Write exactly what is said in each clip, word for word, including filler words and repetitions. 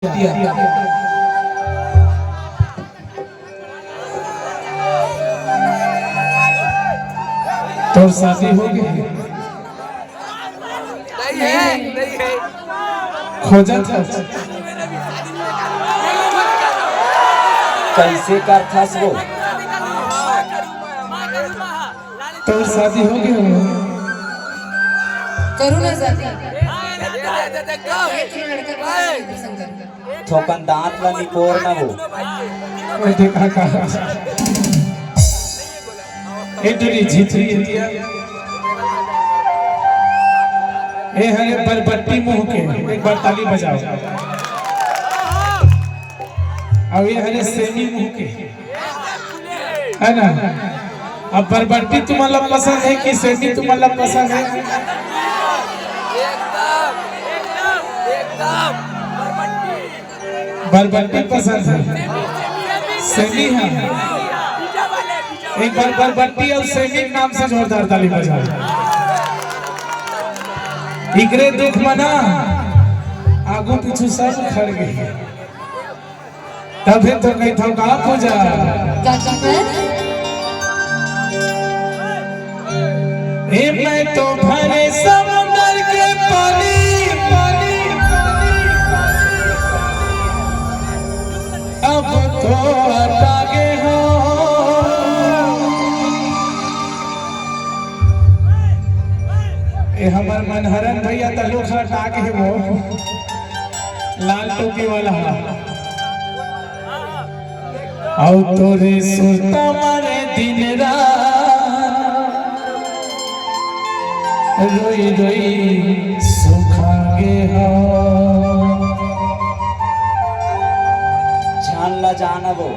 तोर शादी हो गे? नहीं है, नहीं है। खोजत हस। कइसे करथस वो? तोर शादी हो गे हो? करूँ ना शादी। एक लड़का पसंद कर। थोकन दांत ला निपोर ना वो। ओए देखा का। ए टुरी झिझरी एतिया। ए हरे बरबट्टी मुंह के, एक बार ताली बजाओ। अब ये हरे सेमी मुंह के, है ना? अब बरबट्टी तुम्हारा पसंद है कि सेमी तुम्हारा पसंद है? बरबट्टी पसंद है, सेमी है। एक बार बरबट्टी अउ सेमी के नाम से जोरदार ताली बजाओ। इकरे दुख मना, आगू पीछू सब खड़ गे। तभे तो कहिथंव का पूजा। का चीज? ए मैं तो भरे समुंदर के पानी, पानी, पानी, अब तो अटा गे हो। ए हमर मनहरन भैया तलुक हटा गे वो। लाल टोपी वाला हा। अउ तोरे सुरता मारे दिन रात रोई रोई सुखा गे हो। जान ला जान वो।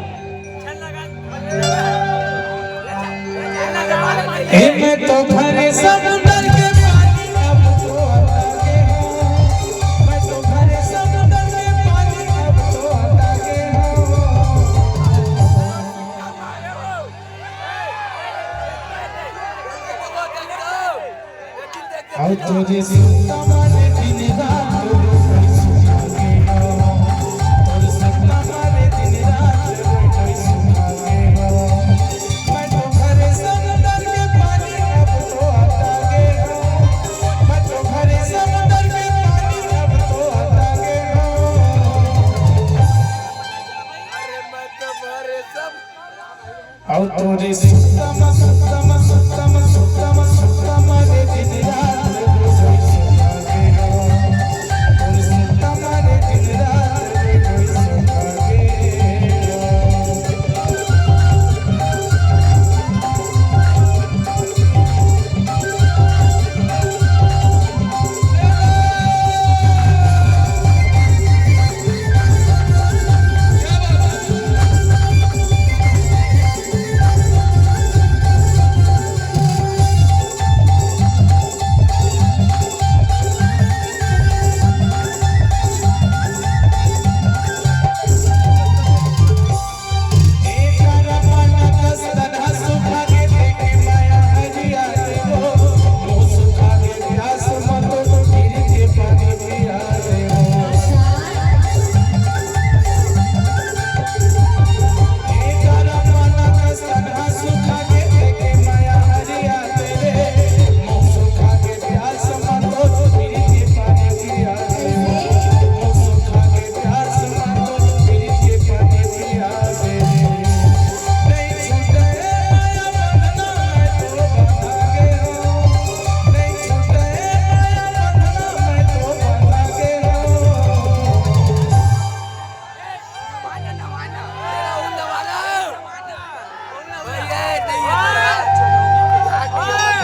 ए मैं तो भरे समुंदर के पानी अब तो अटा गे हो। मैं तो भरे समुंदर के पानी अब तो अटा गे हो। अउ तोरे सुरता मारे दिन रात रोई सुखा गे हो। तोरे सुरता मारे दिन रात रोई रोई सुखा गे हो। मैं तो भरे समुंदर के पानी अब तो अटा गे हो। मैं तो भरे समुंदर के पानी अब तो अटा गे हो। अउ तोरे सुरता मा, सुरता मा, सुरता मा, सुरता मा, सुरता मारे दिन रात रोई सुखा गे हो। तोरे सुरता मारे दिन रात रोई रोई सुखा गे हो।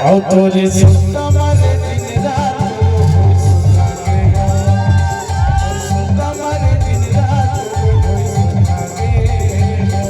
अउ तोरे सुरता मारे दिन रात रोई सुखा गे हो। सुरता मारे दिन रात रोई सुखा गे हो।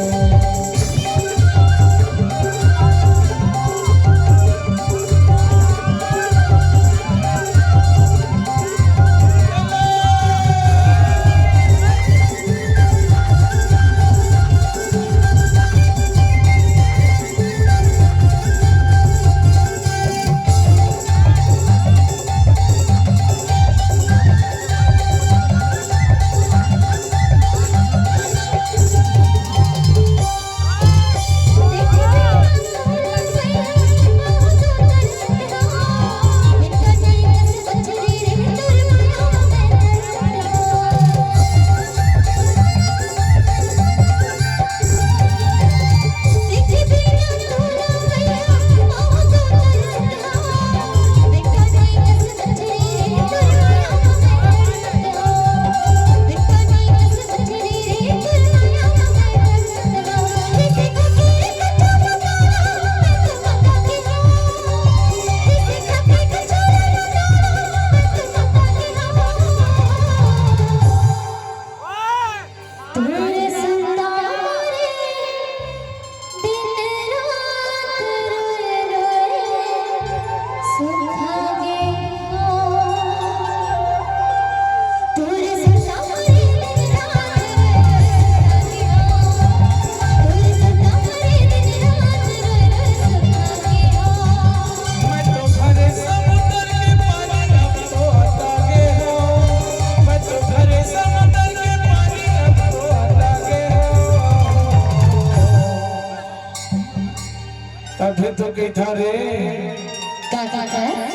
फिर तो कही था रे। का का का?